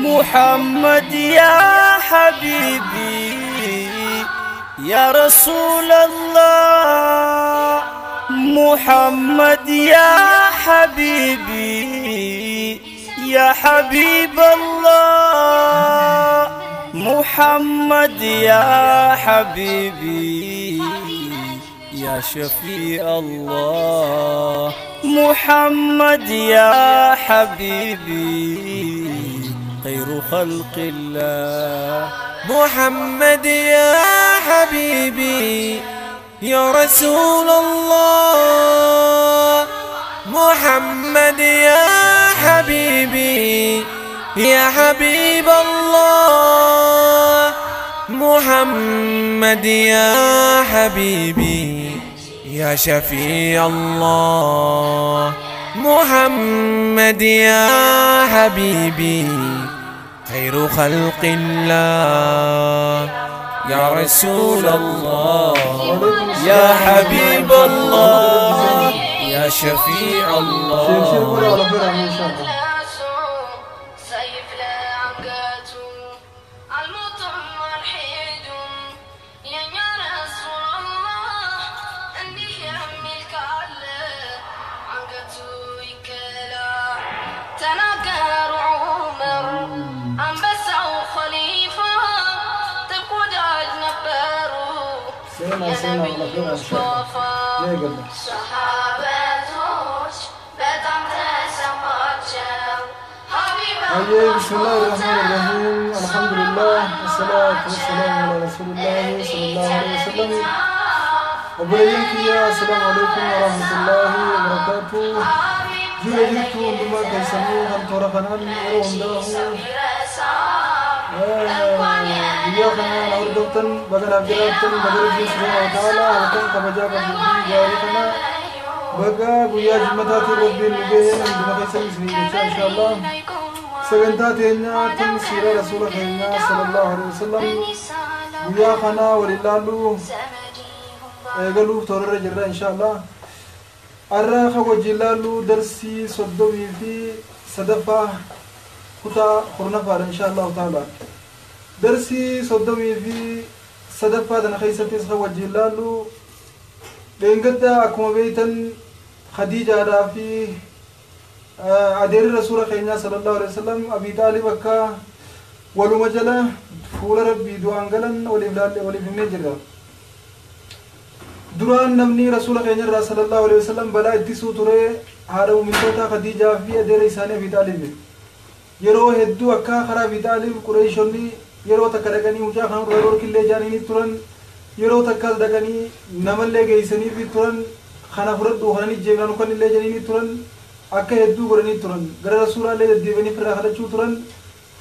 محمد يا حبيبي يا رسول الله، محمد يا حبيبي يا حبيب الله، محمد يا حبيبي يا شفيع الله، محمد يا حبيبي خير خلق الله. محمد يا حبيبي يا رسول الله، محمد يا حبيبي يا حبيب الله، محمد يا حبيبي يا شفيع الله، محمد يا حبيبي خير خلق الله، يا رسول الله يا حبيب الله يا شفيع الله. بسم الله الرحمن الرحيم، الحمد لله والصلاة والسلام على رسول الله صلى الله عليه وسلم. وبريك يا السلام عليكم ورحمة الله وبركاته. جيل جبتو عندما كيسمو هم تورخنان ورهم guyyaa kana hordoftan baga jiraattan baga Rabbiin subhaanahu wa ta'ala halkan kabajaa qabdu fi gaarii kana baga guyyaa jimmataatiin Rabbiin nu gahee hunduma keessan isinii jecha inshaallah. Sagantaa teenyaa tan siiraa rasuula keenyaa sallallahu alaihi wasallam guyyaa kana waliin laallu eegaluuf toorarra jirra inshaallah. Har'a kan wajjin laallu darsii 33ffaa kutaa 10ffaadha inshaallahu ta'ala. Darsii 33ffaa tana keessattis kan wajjin laallu dheengadda akkuma beektan Khadiijaadhaa fi adeerri rasuula keenyaa sallallahu alaihi wasallam Abii Xaalib akka waluma jala fuula Rabbii du'aan galan waliif laalle waliif himnee jirra. Duraan namni rasuula keenya irraa sallallahu alaihi wasallam balaa ittisuu ture haadha muummintoota Khadiijaa fi adeera isaanii Abii Xaalib. Yeroo hedduu akka karaa Abii Xaalib Qureeshonni yeroo takka dhaqanii mucaa kan irraa dhorkillee jaaniini turan, yeroo takkas dhaqanii namallee geessaniifi turan, kana fudhadhu kanan ijjeefnaan ukanillee janiini turan, akka hedduu godhanii turan, gara rasuulaallee deddeebi'anii firraa kadhachuu turan.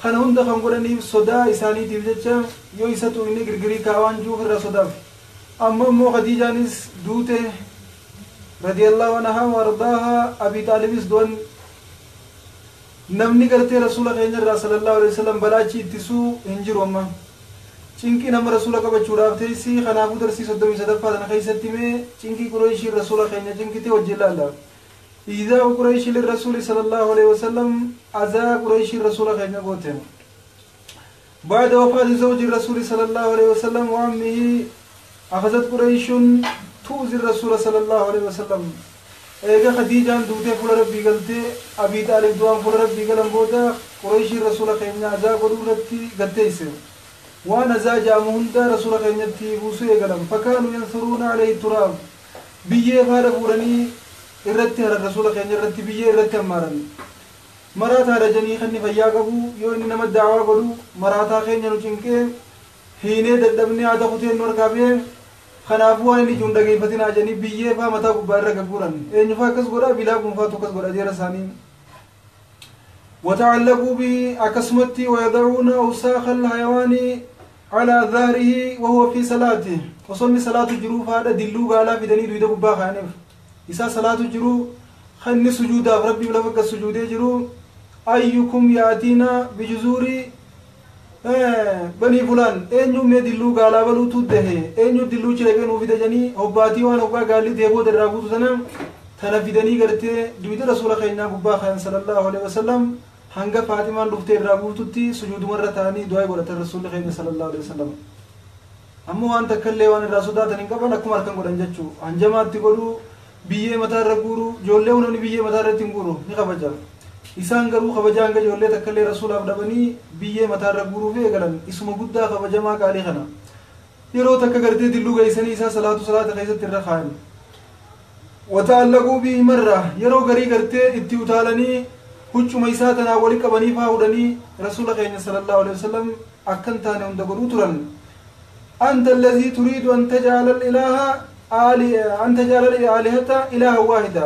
Kana hunda kan godhaniif sodaa isaaniitiif jecha yoo isatu inni girgirii kaawaan jiruuf irraa sodaaf. Amma immoo Khadiijaanis duute radiyallahu anhaa wa ardaahaa, Abii Xaalibis du'an. Namni gartee rasuula keenya irraa sallallahu alaihi wasallam balaachi ittisuu hin jiru amma. Cinqii nama rasuula qabachuudhaaf teessi. Kanaafuu darsii 33ffaa tana keessatti mee cinqii Qureeshii rasuula keenya cinqitee wajjin laalla. إيذاء قريش للرسول صلى الله عليه وسلم، أذى قريش الرسول خينا قوته. بعد وفاة زوج الرسول صلى الله عليه وسلم وعمه أخذت قريش تؤذي الرسول صلى الله عليه وسلم. إيجا خديجة دوتي فول ربي قلتي أبي طالب دوان فول ربي قلن بودا قريش الرسول خينا أذى قرورتي قلتيس وأنا زاج أمهندا رسول خينا تيبوسي قلن فكانوا ينثرون عليه التراب بيجي فارفورني irratti haran rasuula keenya irratti biyyee irratti hammaaran. Maraataa rajanii kanni fayyaa qabu yoo inni nama daawaa godhu maraataa keenya nu cinqee hiinee dadhabnee haata kuteen nu harkaa ba'ee kanaafuu waan inni ijuun dhageeffatinaa jedhanii biyyee faa mataa gubbaa irra gagguuran. Eenyufaa akkas godhaa? Bilaa gunfaatu akkas godha adeera isaanii. وتعلقوا به أكسمتي ويضعون أوساخ الحيوان على ظهره وهو في صلاته. وصلني صلاة الجروف هذا دلو قالا في دليل ويدب باخانف. إسا صلاة جرو خني سجودا ربي ولفك السجود جرو أيكم يأتينا بجزور بني فلان أين يوم يدلو قالا بلو تده أين يدلو شربين وفيدجني هباتي وأنا هبا قال لي ديبو دراغوت سنم تنفيدني قرتي دويد رسول خيرنا ببا خير صلى الله عليه وسلم Hanga Faaximaan dhuftee irraa buututti sujuudumarra ta'anii du'aa godhatan Rasuulli keenya sallallahu alaihi wasallam. Ammoo waan takka illee waan irraa sodaatan hin qaban, akkuma harkan godhan jechuu. Hanjamaatti godhuu, biyyee mataa irra guuruu, ijoollee namni biyyee mataa irratti hin guuru ni kabaja. Isaan garuu kabajaa hanga ijoollee takka illee Rasuulaaf dhabanii biyyee mataa irra guuruuf eegalan, isuma guddaa kabajamaa qaalii kana. Yeroo takka gartee dilluu geessanii isaa salaatu salaata keessatti irra kaayan. Wata'allaquu bihi marra, yeroo garii gartee itti utaalanii huccuma isaa tanaa wali qabanii faa hudhanii Rasuula keenya sallallahu alaihi wasallam akkan taane hunda godhuu turan. Anta allazii turiidu an taj'ala al-ilaaha aali an taj'ala al-aalihata ilaaha waahida.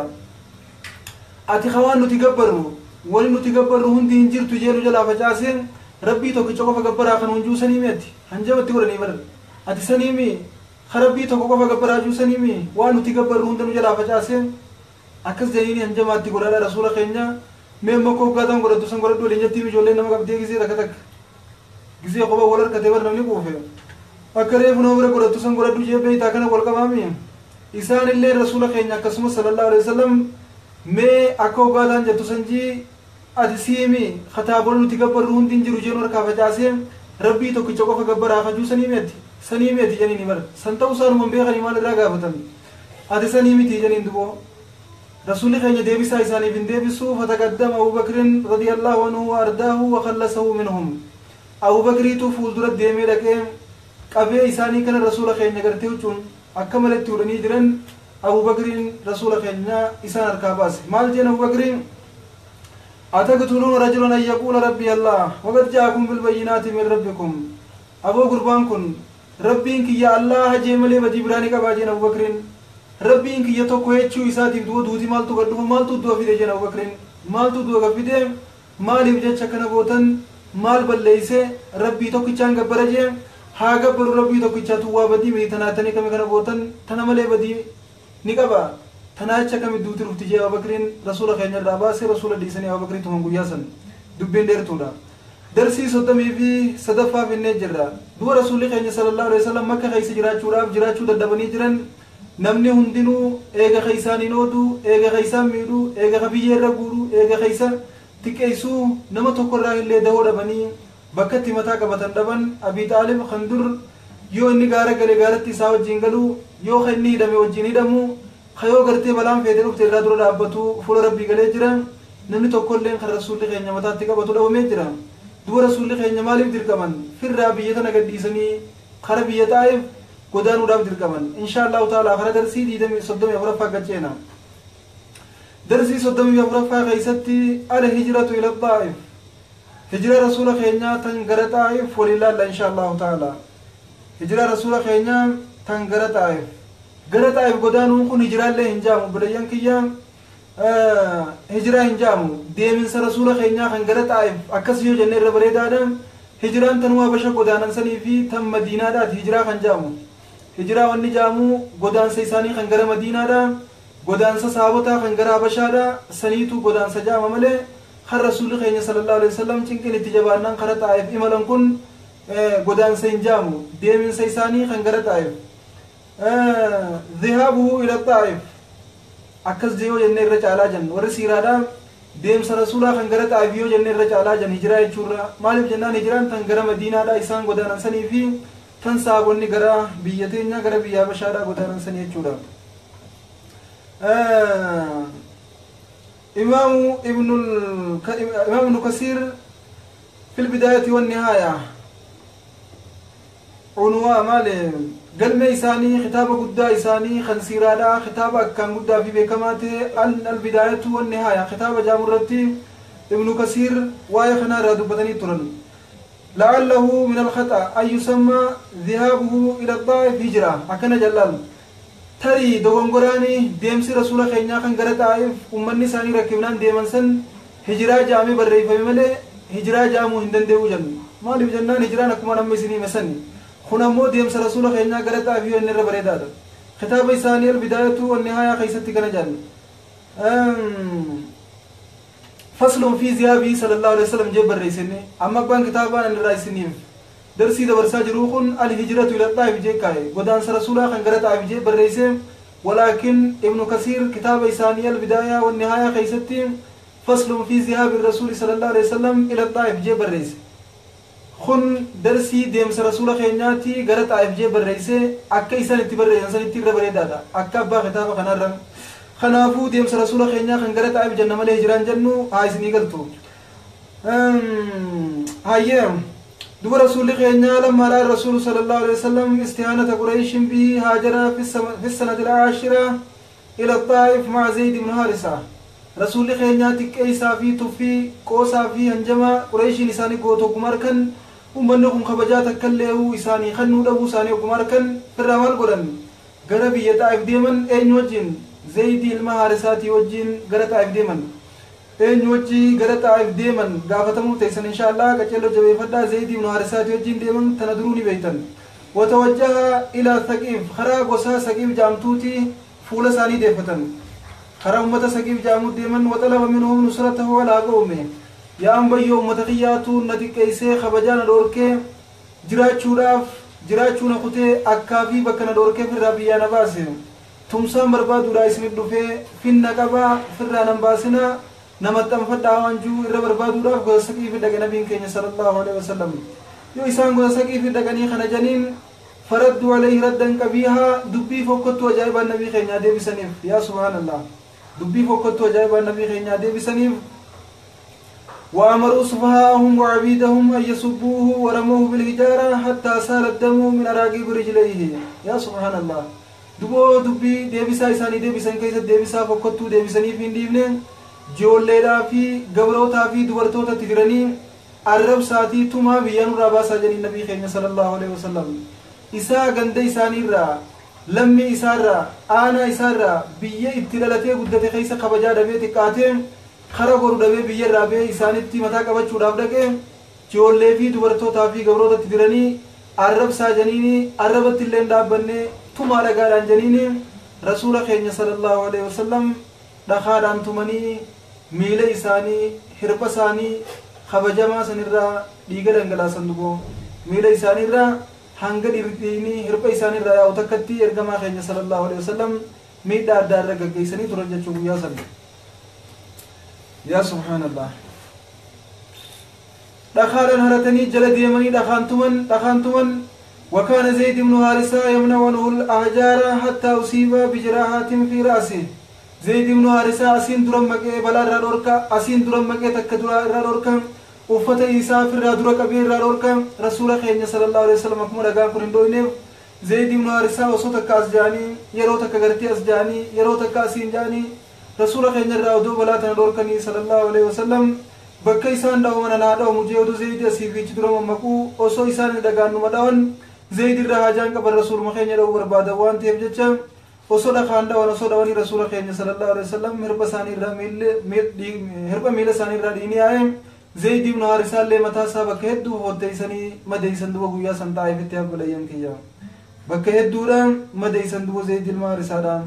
Ati kawaan nuti gabbarru, wani nuti gabbarru hundi hin jirtu jeenu jalaa facaaseen Rabbii tokkicha qofa gabbaraa kan hunjuu sanii mi'ati hanjamatti godhanii bar. Ati sanii mi Rabbii tokko qofa gabbaraa juu sanii mi waan nuti gabbarru hunda nu jalaa facaaseen akkas jedhanii hanjamaatti godhaadha Rasuula keenya. Mee amma koggaataan godhattu san godhadhu waliin jettiin ijoolleen nama qabdee gisee takka takka gisee kophaa wal harkatee bar namni quufe akka reefu nama bira godhattu san godhadhu jee beeytaa kana wal qabaami. Isaan illee Rasuula keenya akkasumas sallallahu alaihi wasallam mee akka hoggaataan jettu san jii ati siimi kataabon nuti gabbarru hundi hin jiru jeenu harkaa facaasee Rabbii tokkicha qofa gabbaraa kajuu sanii mi'ati sanii mi'ati jedhanii bar san ta'uu isaanumaan beekanii maal irraa gaafatan ati sanii miti jedhaniin duboo. Rasuulli keenya deebisaa isaaniif hin deebisu. Fataqaddama Abu Bakrin radiyallahu anhu wa ardaahu wa khallasahu minhum. Abu Bakriitu fuuldura deemee dhaqee qabee isaanii kana Rasuula keenya gartee huccuun akka malatti hudhanii jiran Abu Bakriin Rasuula keenya isaan harkaa baase. Maal jeen Abu Bakriin? Ataqtuluuna rajulan an yaquula rabbii Allah waqad ja'akum bilbayyinaati min rabbikum. Aboo gurbaan kun Rabbiin kiyya Allah jee malee badii biraa ni qabaa jeen Abu Bakriin. Rabbiin kiyya tokko jechuu isaatiif du'a duuti maaltu gad dhufa, maaltu du'a fide jeen Abu Bakriin. Maaltu du'a gad fide, maaliif jecha kana gootan, maal balleeyse, Rabbii tokkichaan gabbara jee haa gabbaru Rabbii tokkichaatu waa badii miti tanaatanii kami kana gootan tana malee badii ni qaba tanaa jecha kami duuti dhufti jee Abu Bakriin Rasuula keenya irraa baase. Rasuula dhiisanii Abu Bakriin tuman guyyaa san dubbiin dheertuudha. Darsii 33ffaa finnee jirra. Du'a Rasuulli keenya sallallahu alaihi wasallam Makka keessa jiraachuudhaaf jiraachuu dadhabanii jiran. Namni hundinuu eega keeysaan hin oodu, eega keeysaan miidhu, eega ka biyyee irra guuru, eega keeysa xiqqeessuu nama tokko irraa illee dahoo dhabanii bakka itti mataa qabatan dhaban. Abii Xaalib kan dur yoo inni gaara gale gaaratti isaa wajjin galu, yoo ka inni hidhame wajjin hidhamu, ka yoo gartee balaan feete dhufte irraa dura dhaabbatu fuula Rabbii galee jira. Namni tokko illeen kan Rasuulli keenya mataatti qabatu dhabamee jira. Duba Rasuulli keenya maaliif dirqaman? Firraa biyya tana gadhiisanii kara biyya Xaa'if godaanuudhaaf dirqaman. Insha Allahu ta'ala kara darsii 34ffaa gad ceena. Darsii 34ffaa keessatti al hijratu ila Xaa'if, hijira Rasuula keenyaa tan gara Xaa'if waliin laalla insha Allahu ta'ala. Hijira Rasuula keenyaa tan gara Xaa'if, gara Xaa'if godaanuun kun hijiraallee hin jaamu obboleeyyan kiyya, hijiraa hin jaamu. Deeminsa Rasuula keenyaa kan gara Xaa'if akkas yoo jenne irra bareedaadha. Hijiraan tanuma Habasha godaanan sanii fi tan Madiinaadhaati hijiraa kan jaamu. Hijiraa wanni jaamu godaansa isaanii kan gara Madiinaadha, godaansa saabotaa kan gara Habashaadha saniitu godaansa jaama malee kan Rasuulli keenya sallallahu alaihi wasallam cinqin itti jabaannaan kara Xaa'if imalan kun godaansa hin jaamu. Deeminsa isaanii kan gara Xaa'if, dhihaabuhu ila Xaa'if akkas yoo jenne irra caalaa jenna. Warri siiraadha deemsa Rasuulaa kan gara Xaa'if yoo jenne irra caalaa jenna hijiraa jechuurra. Maaliif jennaan hijiraan tan gara Madiinaadha isaan godaanan sanii fi tan saabonni gara biyya teenya gara biyya Habashaadha godaanan sanii jechuudha. Imaam Ibnu Kasiir fil bidaayati wan nihaaya unwaa maali galmee isaanii kitaaba guddaa isaanii kan siiraadha, kitaaba akkaan guddaa fi beekamaa ta'e al bidaayatu wan nihaaya kitaaba jaamu irratti Ibnu Kasiir waa'ee kanaa irraa dubbatanii turan. لعله من الخطأ أن يسمى ذهابه إلى الطائف هجرة أكن جلال tarii dogongoraan deemsi Rasuula keenyaa kan gara Xaa'if ummanni isaanii rakkifnaan deeman san hijiraa jaamee barreeffame malee hijiraa jaamuu hin danda'u jennu. Maaliif jennaan hijiraan akkuma namni isinii hime kun ammoo deemsa Rasuula keenyaa gara Xaa'if yoo inni irra bareedaadha. Kitaaba isaanii al-bidaayatu wan nihaayaa keessatti kana jennu. Faslun fi ziyaabii sallallahu alaihi wasallam jee barreessine. Amma abbaan kitaabaan inni irraa isiniif darsii dabarsaa jiru kun al-hijratu ila Xaa'if jee kaa'e, godaansa Rasuulaa kan gara Xaa'if jee barreesse. Walaakin Ibnu Kasiir kitaaba isaanii al-bidaaya wan nihaayaa keessatti فصل في ذهاب الرسول صلى الله عليه وسلم إلى الطائف جي بريس خن درسي ديمس رسول خينياتي غره طائف جي بريس اكا إسان اتي بريس إنسان اتي بريدادا اكا أبا خطاب خنارم خنافو ديمس رسول خينيا خن غره طائف جنة ملي هجران جنو هايسني قلتو هايم دو رسول خينيا لما رأى الرسول صلى الله عليه وسلم استهانة قريش به هاجر في السنة العاشرة إلى الطائف مع زيد بن هارثة. رسول خينيا تكيسا في تفي قوسا في هنجما قريش نساني قوتو قماركن ومنكم خبجاتك كله إساني خنو دبو ساني قماركن فرامال قرن غربي يطائف ديمن أين وجين زيد المهارساتي وجين غرا طائف ديمن أين وجي غرا طائف ديمن غافتمو تيسن إن شاء الله كچلو جبي فدا زيد بن هارثاتي وجين ديمن تندروني بيتن وتوجه إلى ثقيف خرا غوسا ثقيف جامتوتي فول ساني ديفتن خرا أمة ثقيف جامو ديمن وطلب منهم نصرته على قومه يا أم بيو أمة خياتو ندي كيسي خبجان دوركي جراچوراف جراچونا خطي أكافي بكنا دوركي في الرابية نباسي تمسان بربادو رئيس ندفه في النقبة في الرانم باسنا نمتن فدا وانجو إر بربادو راف غوسا ثقيف دقى نبي كيني صلى الله عليه وسلم يو إسان غوسا ثقيف دقني خنجنين فردوا عليه ردا قبيها دبي فوقتو أجايب النبي خينيا دي بسنيف يا سبحان الله دبي فوقتو أجايب النبي خينيا دي بسنيف وأمروا سفهاءهم وعبيدهم أن يسبوه ورموه بالحجارة حتى سال الدم من أراقيب رجليه يا سبحان الله دبو دبي ديبسا إساني ديبسان كيسا ديبسا فوقتو ديبسنيف ديبنين جوليدا في قبروتا في دورتوتا تدرني الرب ساتي تما بيانو راباسا جني النبي خينيا صلى الله عليه وسلم إسا غندي إساني را لمي إسا را آنا إسا را بيه ابتلالتي قدتي خيسا خبجا دبي تقاتي خرقورو دبي بيه رابي إساني تي متا قبچو داب دكي جولي في دورتوتا في قبروتا تدرني الرب سا جنيني الرب تلين دابني تما لغاران جنيني رسول خينيا صلى الله عليه وسلم دخاران تمني ميل إساني هرب إساني خبجما سنرا ديگر انگلا صندوقو ميل إساني را hanga dhirdiini hirba isaanii irraa yaa'u takkatti ergamaa keenya sallallahu alaihi wasallam miidhaa adda irra gaggeessanii turan jechuu guyyaa sana. Yaa subhaanallah. Dhakaadhaan haratanii jala deemanii dhakaan tuman وكان زيد بن هارثة يمنع عنه الأحجار حتى أصيب بجراحات في رأسه. زيد بن هارثة أسين درم مكة بلا روركا أسين درم مكة تكدرا روركا uffata isaa firraa dura qabee irraa dhorka rasuula keenya sallallahu alaihi wasallam akkuma dhagaan kun hin dhoyneef Zayd ibn Haarisa osoo takka as ja'anii yeroo takka gartee as ja'anii yeroo takka asiin ja'anii rasuula keenya irraa oduu balaa tana dhorkanii sallallahu alaihi wasallam bakka isaan dha'uman anaa dha'umu jee oduu Zayd asii fiichi dura mammaquu osoo isaan dhagaan numa dha'an Zayd irraa haajaan qaban rasuuluma keenya dha'uu barbaadan waan ta'eef jecha osoo dhagaan dha'an osoo dha'anii rasuula keenya sallallahu alaihi wasallam hirba isaanii irraa hirba miila isaanii irraa dhiinii yaa'e زيد بن هارثة اللي متى سابق هدو هوديسني مديسن دو غويا سن طائف تي ابلين كيا بك هدو رام مديسن دو زيد بن هارثة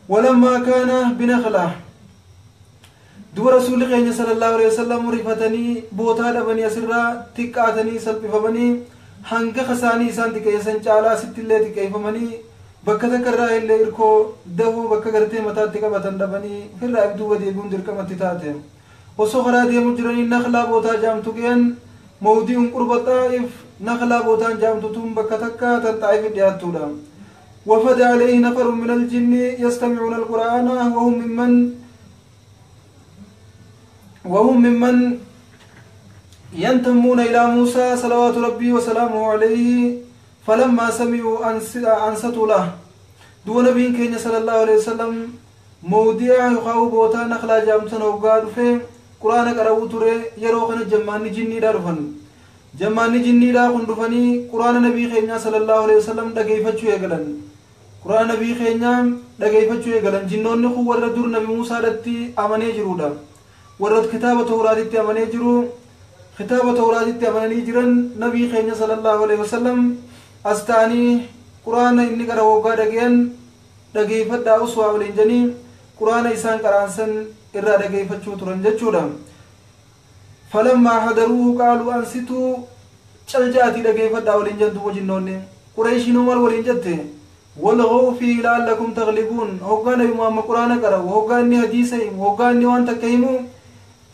ولما كان بنخلة دو رسول الله صلى الله عليه وسلم رفتني بوتا دبني اسرا تقاتني سلففني هنگ خساني سان تكيسن چالا ستله تكيفمني بك تكرا اللي اركو دهو بك غرتي متا تكبتن دبني فر ابدو ودي غوندر كمتي تاته osoo karaa deemu jiranii naklaa bootaa jaamtu ga'an mawdi'uun qurba xaa'if naklaa bootaan jaamtu tun bakka takka tan xaa'if dhiyaattuudha. وفد عليه نفر من الجن يستمعون القرآن وهم ممن ينتمون إلى موسى صلوات ربي وسلامه عليه فلما سمعوا أنصتوا له دون نبي كين صلى الله عليه وسلم موضع يخاو بوتا نخلا جامتن وقادو في قرآن قرأو تري يروخن جماني جني دارفن جماني جني دارفن دفني قرآن نبي خينا صلى الله عليه وسلم دقيفتشو يقلن قرآن نبي خينا دقيفتشو يقلن جنون نخو ورد در نبي موسى دتي أمني جرودا ورد كتاب توراة دتي أمني جرو كتاب توراة دتي أمني جرن نبي خينا صلى الله عليه وسلم أستاني قرآن إني قرأو قادقين دقيفت داوسوا ولنجني قرآن إسان قرانسن إرى دقيفتشو ترن جتشودا فلما حضروه قالوا أنصتوا چلجاتي دقيفت داولين جندو وجنوني قريشي نمال ولين جته والغوا فيه لعلكم تغلبون هوغان يمام قرآن قرأو هوغان حديث هوغان وان تكهمو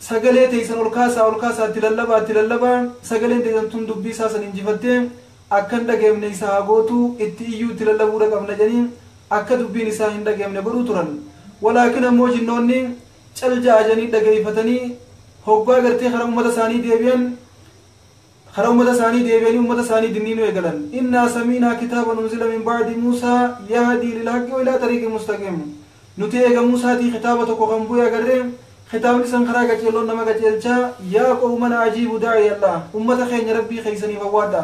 Sagalee teessan ol kaasaa ol kaasaa itti lallabaa itti lallabaa sagaleen teessan tun dubbii isaa san injifattee akka hin dhageemne isaa haa gootu itti iyyuu itti lallabuudha qabna jedhanii akka dubbiin isaa hin dhageemne godhuu turan. Walaakin ammoo jinnoonni cal ja'ajanii dhageeffatanii hoggaa gartee karaa uummata isaanii deebi'an karaa uummata isaanii deebi'anii uummata isaanii dinniinuu eegalan. Innaa samiinaa kitaaban unzila min ba'di Muusaa yahdii lilhaqqi wa ilaa tariiqin mustaqiim. Nuti eega Muusaatii kitaaba tokko kan bu'e agarree kitaabni san karaa qaceelloon nama qaceelchaa yaa qawmana ajiibu daa'i Allah ummata keenya rabbii keeysaniif awwaadha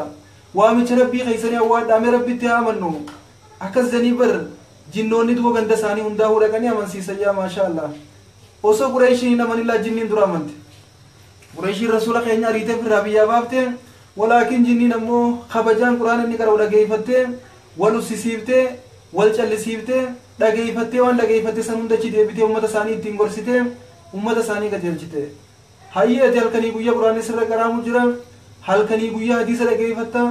waamicha rabbii keeysanii awwaadha mee rabbitti haa amannu akkas jedhanii bar jinnoonni duba ganda isaanii hundaa'uu dhaqanii amansiisan yaa maashaa Allah. Osoo Qureeshiin hin amanillaa jinniin dura amante. Qureeshiin rasuula keenya ariitee firraa biyyaa baafte walaakin jinniin ammoo kabajaan quraana inni qara'u dhageeffattee wal ussisiiftee wal callisiiftee dhageeffattee waan dhageeffatte san hunda achi deebitee ummata isaanii ittiin gorsitee ummata isaanii qajeelchite. Hayyee ati halkanii guyyaa quraanni sirra qaraamu jira halkanii guyyaa hadiisa dhageeffatta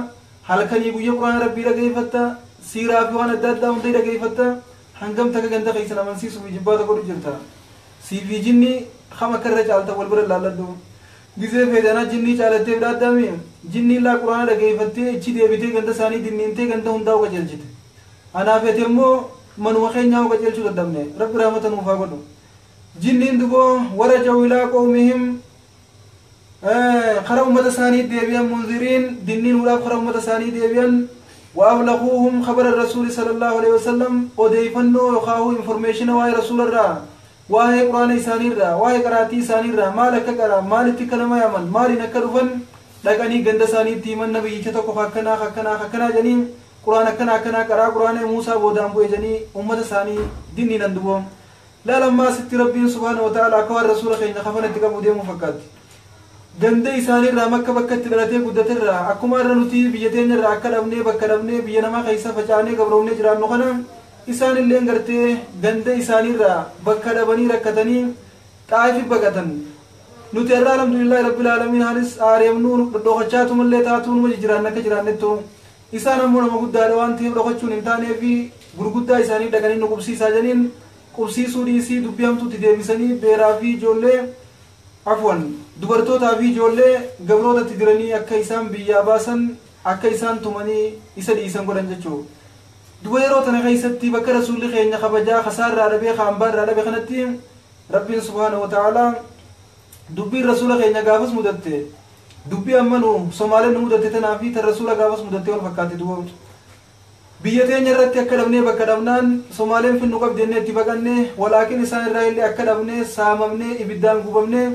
halkanii guyyaa quraana rabbii dhageeffatta siiraa fi waan adda addaa hunda dhageeffatta hangam takka ganda keessan amansiisuu fi jibbaata godhu jirta. Siifi jinni kam akka irra caalta wal bira laalladhu. Gizee feedanaa jinnii caalattee biraaddaami jinni illaa quraana dhageeffattee ichi deebitee ganda isaanii dinniintee ganda hundaa'u qajeelchite. Anaaf ati immoo manuma keenyaa qajeelchuu dadhabne rabbi rahmata nuuf haa godhu. Jinniin duboo waraja'u ilaa qawmihim karaa uummata isaanii deebi'an munziriin dinniinuudhaaf karaa uummata isaanii deebi'an وأبلغوهم خبر الرسول صلى الله عليه وسلم odeeffannoo yookaan information waa'ee rasuularraa waa'ee quraana isaaniirraa waa'ee qaraatii isaaniirraa maal akka qara maalitti akka nama yaaman maaliin akka dhufan dhaqanii ganda isaaniitti himan nabiyyicha tokko akkanaa akkanaa akkanaa jedhanii quraana akkanaa akkanaa qaraa quraana Muusaa boodaan bu'e jedhanii uummata isaanii dinniinan duboo. Laalammaa sitti rabbiin subhaana wa ta'ala akka waan rasuula keenya kafanatti qabu deemuu fakkaatti. Ganda isaaniirraa makka bakka itti dhalatee guddaterraa akkuma irra nuti biyya teenyarraa akka dhabnee bakka dhabnee biyya namaa keessa facaanee gabroomnee jiraannu kana isaan illee gartee ganda isaaniirraa bakka dhabanii rakkatanii xaa'ifi baqatan. Nuti irraa alhamdulillahi rabbil aalamiin haalis aareemnuu dhokachaatumallee taatuunuma jijjiraanne akka jiraannettu isaan ammoo nama guddaadha waan ta'eef dhokachuun hin taaneefi gurguddaa isaanii dhaqanii nu qubsiisaa jedhaniin qubsiisuu dhiisii dubbii hamtuutti deebisanii beeraa fi ijoollee afwan dubartootaa fi ijoollee gabrootatti diranii akka isaan biyyaa baasan akka isaan tumanii isa dhiisan godhan jechuudha. Duba yeroo tana keessatti bakka rasuulli keenya kabajaa kasaarraa dhabee haambaarraa dhabe kanatti rabbiin subhaanahu wa ta'aalaa dubbiin rasuula keenya gaafas mudatte dubbii amma nu Somaaleen nu mudatte tanaa fi tan rasuula gaafas mudatte wal fakkaatti duba. Biyya teenya irratti akka dhabnee bakka dhabnaan Somaaleen finnu qabdi jennee itti baqanne walaakin isaan irraa illee akka dhabnee saamamnee ibiddaan gubamnee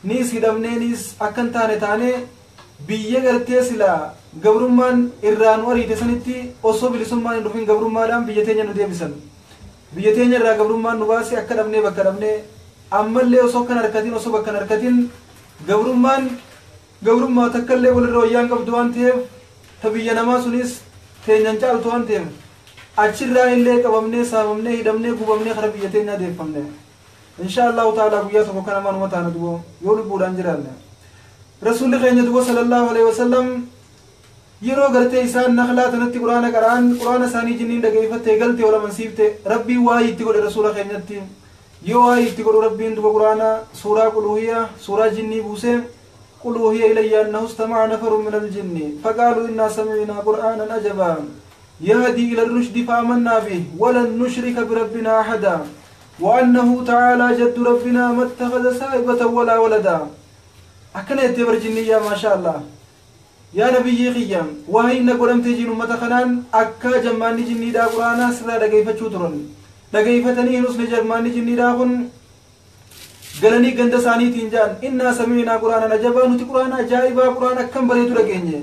niis hidhamnee niis akka hin taane taane biyya gartee silaa gabrummaan irraa nu ariite sanitti osoo bilisummaan hin dhufin gabrummaadhaan biyya teenya nu deebisan. Biyya teenya irraa gabrummaan nu baase akka dhabnee bakka dhabnee ammallee osoo kan harkatin osoo bakka hin harkatin gabrummaan gabrummaa takkallee walirra wayyaan qabdu waan ta'eef ta biyya namaa sunis teenyan caaltu waan ta'eef achirraa illee qabamnee saamamnee hidhamnee gubamnee kara biyya teenyaa deeffamne. Insha Allahu ta'ala guyyaa tokko kana manuma taana duba yoo lubbuudhaan jiraanne. Rasuulli keenya duba sallallahu alaihi wasallam yeroo gartee isaan naklaa tanatti quraana qara'an quraana isaanii jinniin dhageeffattee galtee ol amansiifte rabbiin waa'ee itti godhe rasuula keenyatti. Yoo waa'ee itti godhu rabbiin duba quraana suuraa quluhiyyaa suuraa jinnii buusee قل أوحي إلي أنه استمع نفر من الجن فقالوا إنا سمعنا قرآنا عجبا يهدي إلى الرشد فآمنا به ولن نشرك بربنا أحدا وأنه تعالى جد ربنا ما اتخذ صاحبة ولا ولدا. أكن يتبر جنية ما شاء الله يا نبي خيام وهي نقولم تجين أمة خنان أكا جماني جني دا قرآنا سلا دقيفة شوترون دقيفتني نسل جماني جني دا قن galanii ganda isaaniitiin jaan innaa samiinaa quraana ajabaa nuti quraana ajaa'ibaa quraana akkam bareedu dhageenye.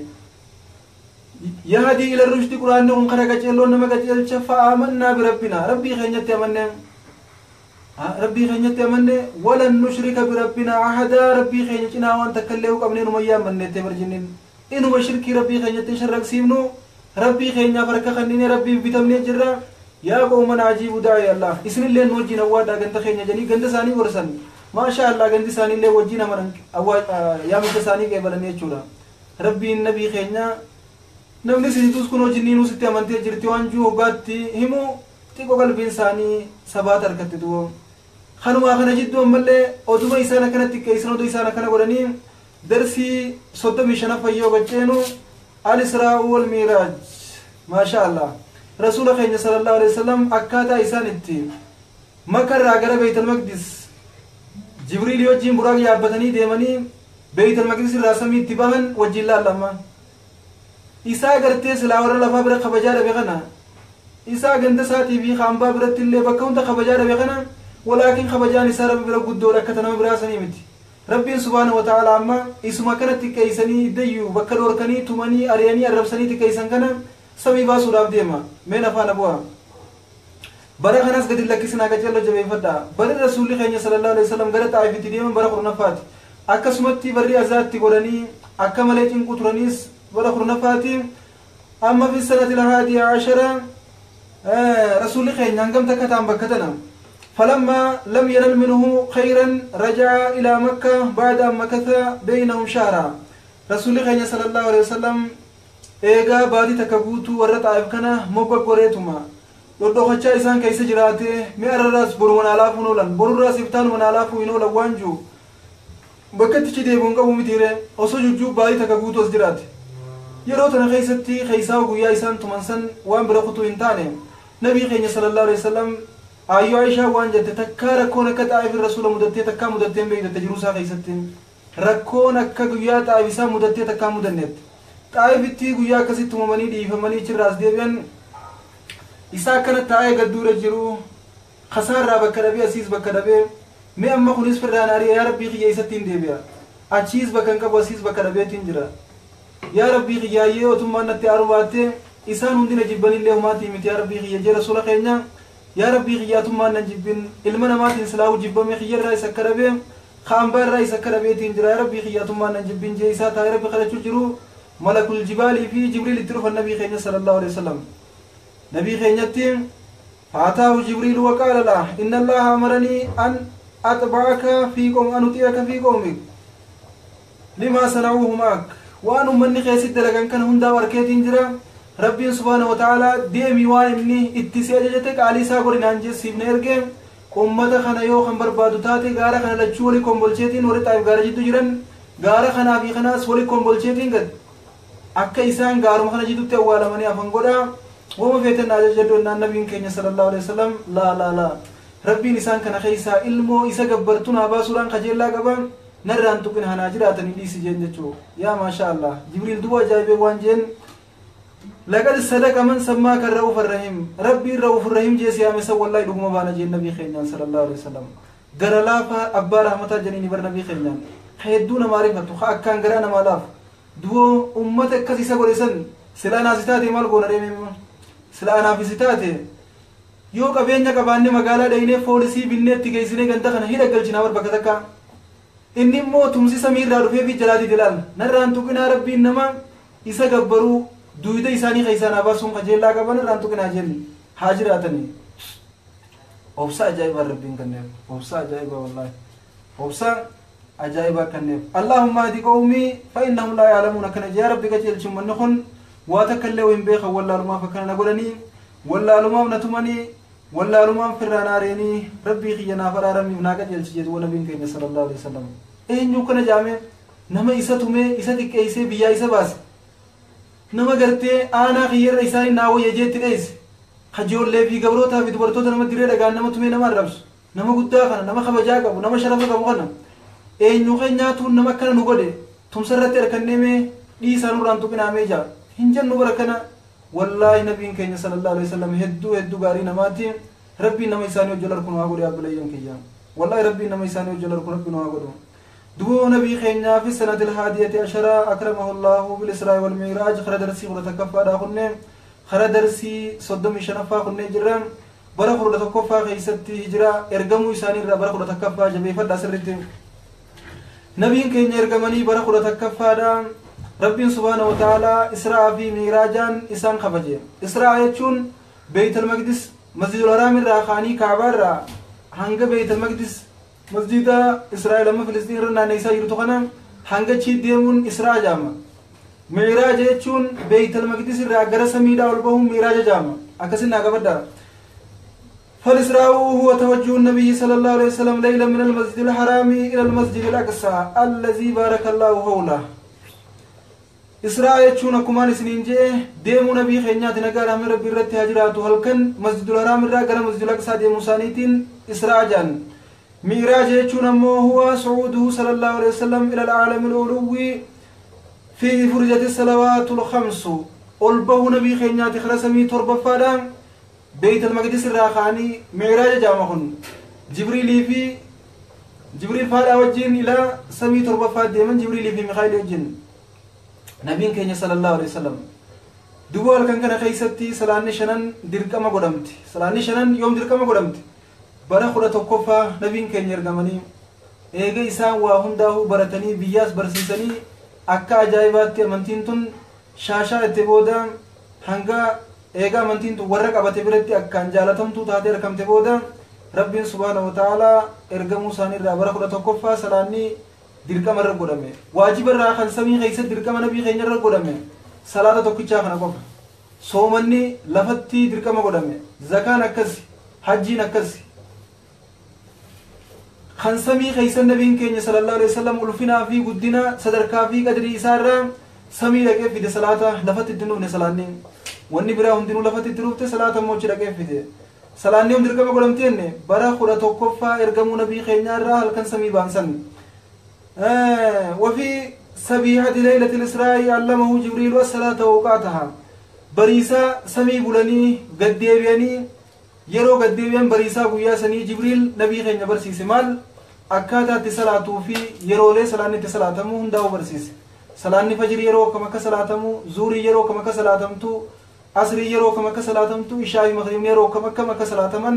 Yahdii ila rushdi quraanni kun kara qaceelloo nama qaceelcha fa'aamannaa birabbinaa rabbii keenyatti amanne rabbii keenyatti amanne walan nushrika birabbinaa ahadaa rabbii keenya cinaa waan takka illee qabnee numa yaammanne itti barjinnin inuma shirkii rabbii keenyatti sharraqsiifnu rabbii keenyaaf harka kanneen rabbiif bitamnee jirra. Yaa qawmana ajiibu daa'ii Allah isinillee nu wajjin awwaadhaa ganda keenya jedhanii ganda isaanii gorsan. Maashaa Allah gandi isaaniillee wajjin amanan yaamicha isaanii qeebalanii jechuudha. Rabbiin nabii keenya namni isinitus kunoo jinniinuu sitti amantee jirti waan jiru hoggaatti himu xiqqoo qalbiin isaanii sabaata harkatti du'u. Kanumaa kana jidduu ammallee oduma isaan akkana xiqqeessan, oduu isaan akkana godhanii, darsii 35ffaa yoo gacceenu, al-Israa'u wal Miiraaj. Maasha Allah, Rasuula keenya sallallahu alaihi wasallam akkaataa isaan itti Makarraa gara Beeytal Maqdis Jibriil wajjin Buraaq yaabbatanii deemanii, Beeytal Maqdis irraa samii itti bahan wajjin laallama. Isaa gartee silaa warra lafaa bira kabajaa dhabe kana, isaa ganda isaatii fi kaambaa biratti illee bakka hunda kabajaa dhabe kana, walaakin kabajaan isaa Rabbi bira guddoodha, akka nama biraa sanii miti. Rabbiin subhaana wa ta'ala amma isuma kana xiqqeessanii, iddayyuu bakka dhoorkanii, tumanii, ari'anii, arrabsanii xiqqeessan kana samii baasuudhaaf deema. Mee afaana bu'a. Bara kanas gadi lakkisinaa, qaceelloo jabeeffadha. Barri Rasuulli keenya sallallahu alaihi wasallam gara Xaa'ifitti deeman bara 10ffaati. Akkasumatti barri azaatti godhanii akka malee cinqu turaniis bara 10ffaati. Amma fi sanati lahaadii ashara Rasuulli keenya hangam takka ta'an bakka tana? فلما لم ينل منه خيرا رجع إلى مكة بعد أن مكث بينهم شهرا. رسول الله صلى الله عليه وسلم eegaa baatii takka guutuu warra Xaa'if kana mogga goreetuma dhodhokachaa isaan keessa jiraate, mi'a irraas boru manaalaafu hin oolan, borurraas iftaan manaalaafu hin oolan, waan jiru bakka itti deebi'uun qabu mitiire. Osoo jujjuu baatii takka guutuu as jiraate. Yeroo tana keessatti keessaa guyyaa isaan tuman san waan bira kutuu hin taane. Nabii keenya sallallahu alaihi wasallam, Ayyoo Aishaa waan jette, takkaa rakkoon akka Xaa'if Rasuula mudattee takkaa mudatteen beektatte. Jiruu isaa keessatti rakkoon akka guyyaa Xaa'if isaa mudattee takkaa mudannetti. Xaa'ifitti guyyaa akkasitti tumamanii, dhiifamanii achirraas deebi'an, isaa akkana taa'ee gadduura jiru, kasaarraa bakka dhabee, asiis bakka dhabee, mee amma kunis firraan ari'ee, yaa Rabbii kiyya isatti hin deebi'a, achiis bakka hin qabu, asiis bakka dhabeetiin jira, yaa Rabbii kiyyaayyee otummaan natti aaruu baatte, isaan hundina jibbanillee humaatii miti, yaa Rabbii kiyya jee. Rasuula keenya, yaa Rabbii kiyyaatummaan nan jibbin, ilma namaatiin silaa'uu jibbame, kiyyarraa isa akka dhabee, kaambaa irraa isa akka dhabeetiin jira, yaa Rabbii kiyyaatummaan nan jibbin jee. Isaa taa'ee Rabbi kadhachuu jiru, malakul jibaalii fi Jibriil itti dhufan nabii keenya sallallahu alaihi wasallam. Nabii keenyatti فأتاه جبريل وقال له إن الله أمرني أن أتبعك في قوم، أن أطيعك في قومك لما صنعوه معك. وأن من خيسد دلقان كان هندا وركيتين جرا، ربي سبحانه وتعالى ديمي وان إني اتسي أججتك علي ساقوري نانجي سيبنا إرقى ummata kana yoo kan barbaadu taate, gaara kana lachuu wali kombolcheetiin, warri Xaayif gaara jiddu jiran gaara kanaa fi kanaas wali kombolcheetiin gad akka isaan gaaruma kana jidduutti awwaalamanii hafan godha, wama feeten ajajadhu ennaan, nabiin keenya sallallahu alaihi wasallam, laa laa laa, Rabbiin isaan kana keessaa ilmoo isa gabbartu naa baasuudhaan kajeellaa qaba, narraan tuqin, hanaa jiraatanii dhiisi jeen jechuu. Yaa maasha Allah, Jibriil duba ajaa'ibee waan jeen, لقد صدق من سماك الرؤوف الرحيم. ربي الرؤوف الرحيم جيس يا مسا والله دغما بانا جين. نبي خينيان صلى الله عليه وسلم غرا لافا ابا رحمتا جنيني بر نبي خينيان خيدو معرفته خا كان غرا نما لاف دو امته كسي سغوريسن سلا ناسيتاتي مال غونا ريمي سلا نافسيتاتي yoo qabeenya qabaanne magaalaa dhaynee foolisii binneetti geessinee ganda kana hidha galchinaa bar bakka takka. Inni immoo tumsi samiirraa dhufee fi jalaa dide, laal, narraan tuqinaa, Rabbiin nama isa gabbaruu duyda isaanii keessaa naa baasuun kajeellaa qaban, irraan tuqinaa jenni, haa jiraatanii. Obsa ajaa'ibaa Rabbiin kenneef, obsa ajaa'ibaa, wallaahi obsa ajaa'ibaa kenneef. اللهم اهد قومي فإنهم لا يعلمون akkana jee. Rabbi qajeelchi, manni kun waa takka illee hin beekan, wallaalumaaf akkana na godhanii, wallaalumaaf na tumanii, wallaalumaan firraan aareenii, Rabbii kiyya naaf araaramiif naa qajeelchi jedhu. Nabiin keenya sallallahu alaihi wasallam eenyu kana jaame? Nama isa tumee, isa xiqqeessee biyyaa isa baase, nama gartee aanaa kiyyarra isaanii naa wayya jeetti dheesse, kajoollee fi gabrootaa fi dubartoota nama diree dhagaan nama tumee nama arrabsu, nama guddaa kana, nama kabajaa qabu, nama sharafa qabu kana, eenyu keenyaatuun nama akkana nu godhe tumsa irratti harkanneemee dhiisaa, nurraan tuqinaamee jaa hin jennu bara kana. Wallaahi nabiin keenya sallallahu alaihi wasallam hedduu hedduu gaarii namaati. Rabbiin nama isaanii hojii harkun haa godhu. Abbilayyan kiyya, wallaahi Rabbiin nama isaanii hojii harkun Rabbiin haa godhu. Dubo nabii keenyaa في السنة الحادية عشرة أكرمه الله بالإسراء والمعراج. خرا درسي 11ffaadha kunne, خرا درسي 35ffaa kunne jirra. Bara 11ffaa keessatti hijiraa ergamuu isaaniirraa bara 11ffaa jabeeffadhaa sirriitti. Nabiin keenya ergamanii bara 11ffaadha Rabbiin subhaana wa ta'aalaa Israa fi Miiraajaan isaan kabaje. Israa jechuun Beeytal Maqdis, Masjidul Haraam irraa kaanii, Kaabaa irraa hanga Beeytal Maqdis, masjida Israa'el amma Filistiin irra naanneessaa jirtu kana, hanga achii deemuun Israa jaama. Miiraaja jechuun Beeytal Maqdis irraa gara samiidhaa ol bahuun Miiraaja jaama. Akkasin naa qabadhaa. فالإسراء هو توجه النبي صلى الله عليه وسلم ليلا من المسجد الحرام إلى المسجد الأقصى الذي بارك الله حوله. إسراء jechuun akkumaan isiniin jee deemuu nabii keenyaati nagaa rahmee rabbii irratti haa jiraatu halkan masjidul haraam irraa gara masjidul aqsaa deemuu isaaniitiin Israa jedhan. Mi'raaj jechuun ammoo huwa su'uuduhu sallallahu alaihi wasallam ila al-aalami al-uluwwi fi furjati salawaatul khamsu. Ol bahuu nabii keenyaati kara samii torbaffaadhaan Beyt al-Maqdis irraa ka'anii mi'raaja jedhama kun Jibriilii fi Jibriil faadhaa wajjin ilaa samii torbaffaa deeman Jibriilii fi Mikaayil wajjin nabiin keenya sallallahu alaihi wasallam. Duuba halkan kana keessatti salaanni shanan dirqama godhamti. Salaanni shanan yoom dirqama godhamti? Bara 11ffaa nabiin keenya ergamanii eega isaan waa hundaa'uu baratanii biyyaas barsiisanii akka ajaa'ibaatti amantiin tun shaashaa itti booda hanga eega amantiin tun warra qabate biratti akkaan jaalatamtuu taatee argamte booda rabbiin subhaanahu wa ta'aalaa ergamuu isaaniirraa bara 11ffaa salaanni dirqama irra godhame. Waajiba irraa kan samii keessatti dirqama nabii keenya irra godhame salaata tokkichaa kana qofa. Soomanni lafatti dirqama godhame, zakaan akkasi, hajjiin akkasi. Kan samii keessa nabiin keenya sallallahu alaihi wasallam ulfinaa fi guddina sadarkaa fi qadrii isaarraa samii dhaqee fide salaata lafatti itti dhufne salaanni. Wanni biraa hundinuu lafatti itti dhufte salaata immoo achi dhaqee fide. Salaanni hundi dirqama godhamte jenne bara 11ffaa ergamuu nabii keenyaa irraa halkan samii baansan. وفي سبيحة ليلة الإسراء علمه جبريل الصلاة وأوقاتها. بريسا سمي بلني قديبيني يرو قديبيان بريسا قويا سني جبريل نبي خين برسيس مال أكاتا تسلاتو في يرو لي سلاني تسلاتمو هنداو برسيس. سلاني فجر يرو كما كسلاتمو، زوري يرو كما كسلاتمتو، عصري يرو كما كسلاتمتو، إشاء مغرب يرو كما كما كسلاتمن